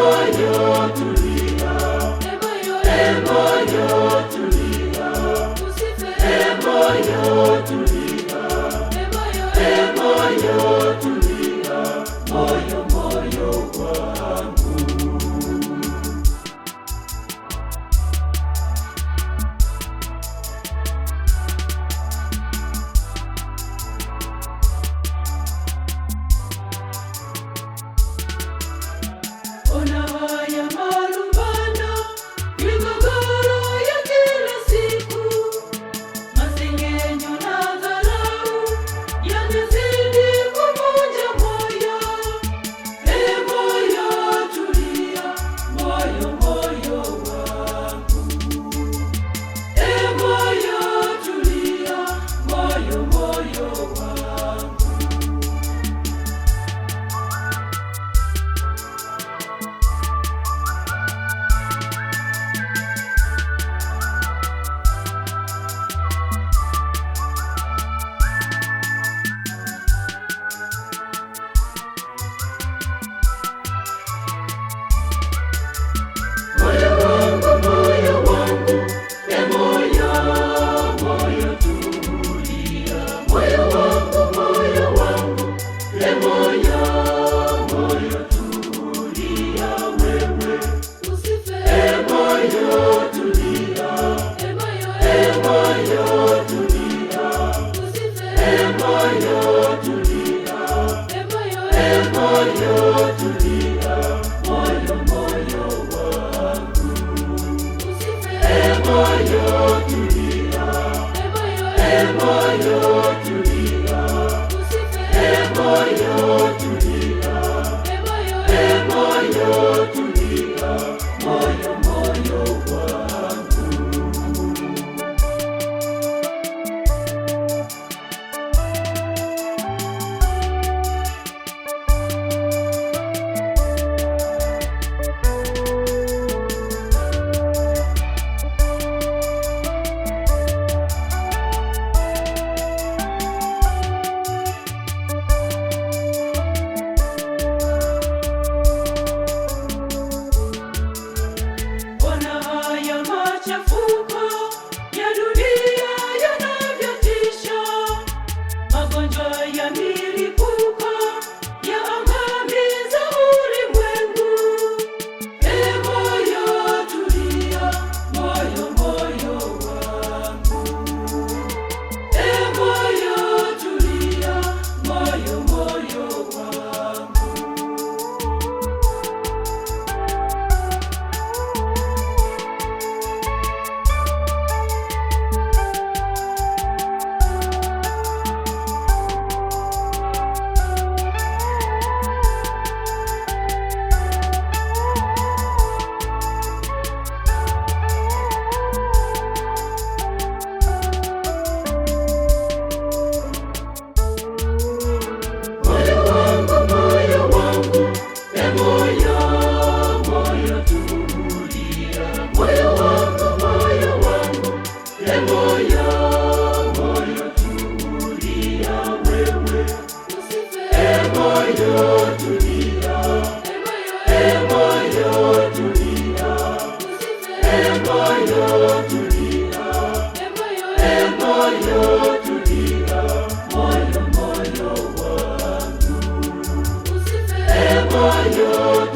Moyo tulia, e moyo tulia, e moyo tulia, e moyo tulia, moyo moyo wangu. Ona haya malumbano, migogoro ya kila siku, masengenyo na dharau yamezidi kuvunja moyo. E moyo tulia, moyo moyo wangu. E moyo tulia, moyo moyo wangu. Moyo wangu, moyo wangu, e moyo, moyo tulia. Moyo wangu, moyo wangu, e moyo, moyo tulia wewe. Usife, E moyo tulia, e moyo, e moyo tulia, usife, e moyo tulia, e moyo, e moyo tulia, moyo moyo wangu. Usife, E moyo tulia, e moyo, e moyo tulia, usife, e moyo tulia, e moyo, e moyo tulia, moyo moyo wangu. Ona haya machafuko ya dunia yanavyotisha, magonjwa ya milipuko yaangamiza ulimwengu. E moyo tulia, moyo moyo wangu. E moyo tulia, moyo moyo wangu. Moyo wangu, moyo wangu, e moyo, moyo tulia. Moyo wangu, moyo wangu, e moyo, moyo tulia wewe. Usife, E moyo tulia, e moyo, e moyo tulia, usife, e moyo tulia, e moyo, e moyo tulia, moyo moyo wangu. Usife, E moyo